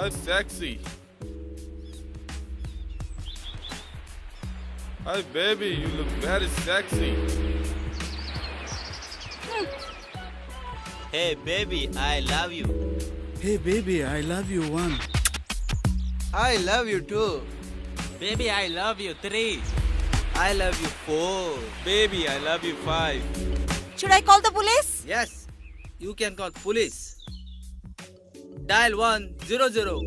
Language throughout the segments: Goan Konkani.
Hi sexy. Hi baby, you look very sexy. Hey baby, I love you. Hey baby, I love you 1. I love you 2. Baby, I love you 3. I love you 4. Baby, I love you 5. Should I call the police? Yes, you can call police. Dial 100.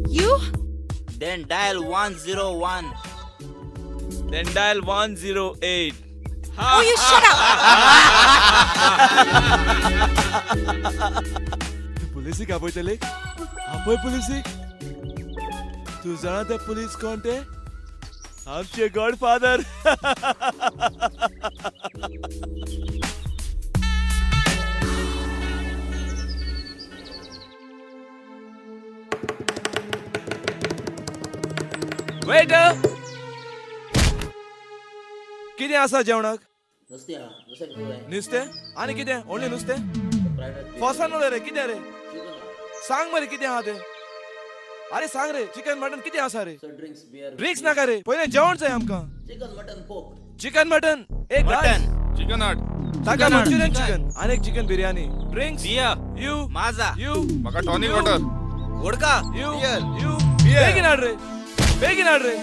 You? Then dial 101. Then dial 108. Oh, you shut up. तूं पुलिसीक आपयतली? आपय पुलिसीक. तूं जाणा ते पुलीस कोण ते? आमचे गॉडफादर. वेटर, कितें आसा जेवणाक? नुस्तें आहा, नुस्तें कितें जाय? नुस्तें आनी कितें? ओन्ली नुस्तें? Fried rice. फॉसान उलय रे, कितें रे? चिकन आहा. सांग मरे कितें आहा तें. अरे सांग रे, चिकन मटन कितें आसा रे? Sir drinks, beer. ड्रिंक्स नाका रे, पयलें जेवण जाय आमकां. Chicken mutton pork. Chicken mutton एक मटन. चिकन हाड. ताका मंचुरियन चिकन आनी एक chicken biryani. Drinks. Beer. You. Maaza. You. म्हाका tonic water. Vodka. You. Beer. You. बेगीन हाड रे, बेगीन हाड रे.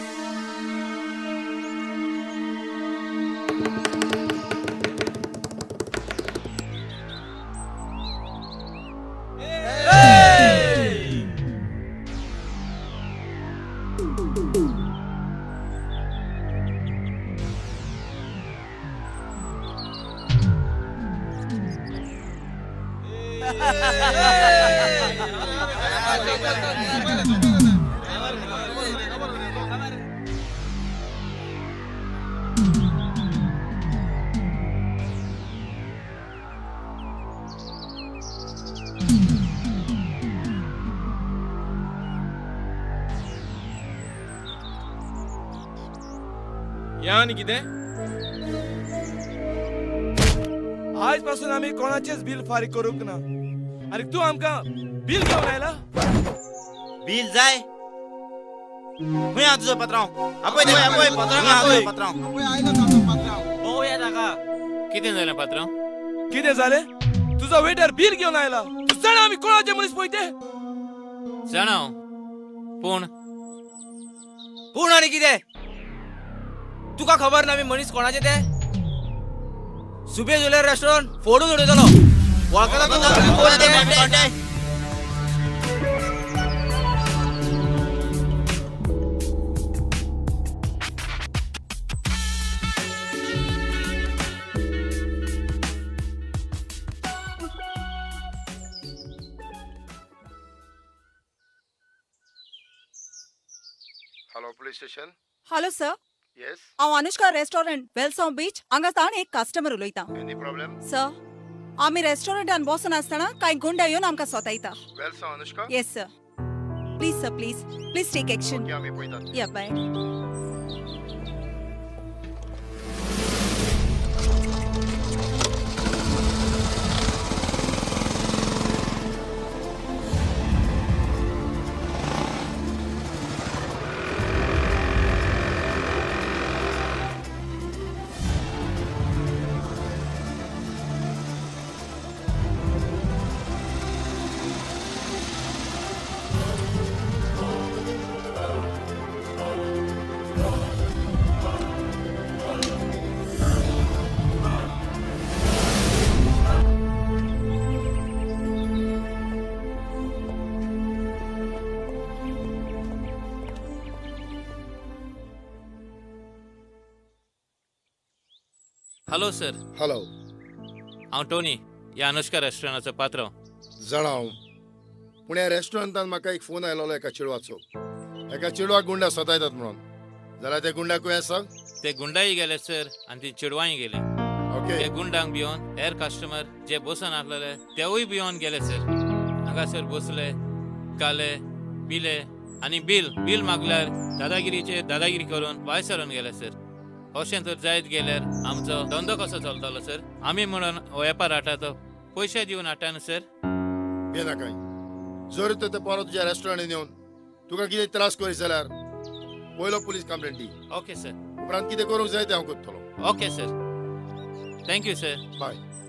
या आनी कितें? आयज पासून आमी कोणाचेच बील फारीक करूंक ना. आनी तूं आमकां बील घेवन आयला? बील जाय? खंय आहा तुजो पात्रांव? आपय ते, आपय पात्रांव, आपय पात्रांव. पळोवया ताका. कितें जालें पात्रांव? कितें जालें? तुजो वेटर बील घेवन आयला. तूं जाणा आमी कोणाचे मनीस पळय ते? जाणा हांव, पूण पूण आनी कितें? तुका खबर ना आमी मनीस कोणाचे ते? सुबे ज्वेलर रेस्टॉरंट फोडून उडयतलो. वळखता तूं कोण ते? Hello police station. Hello sir. Yes. हांव अनुष्का रेस्टॉरंट वेलसांव बीच हांगा सावन एक कस्टमर उलयता. Any problem? Sir, आमी रेस्टॉरंटान बसून आसतना कांय गुंडा येवन आमकां सोतायता. Velsao Anushka? Yes sir. Please sir, please please take action. Okay, आमी पळयतात. या बाय. Hello sir. Hello. हांव टोनी, ह्या अनुष्का रेस्टॉरंटाचो पात्रांव. जाणा हांव, पूण ह्या रेस्टॉरंटान म्हाका एक फोन आयलोलो एका चेडवाचो. एका चेडवाक गुंडा सतायतात म्हणून. जाल्यार ते गुंडा खंय आसा? ते गुंडाय गेले सर, आनी ती चेडवांय गेली. ओके. ते गुंडांक भिवन हेर कस्टमर जे बसून आसलेले तेवूय भिवन गेले सर. हांगासर बसले, खाले, पिले आनी बील बील मागल्यार दादागिरीचे दादागिरी करून भायर सरून गेले सर. अशें तर जायत गेल्यार आमचो धंदो कसो चलतलो सर? आमी म्हणून हो वेपार हाडटा तो पयशे दिवन हाडटा न्हू सर. भियेनाकाय, जर तर ते परत तुज्या रेस्टॉरंटान येवन तुका कितें त्रास करीत जाल्यार पयलो पुलीस कंप्लेंट दी. Okay sir. उपरांत कितें करूंक जाय तें हांव करतलो. Okay sir, thank you sir. Bye.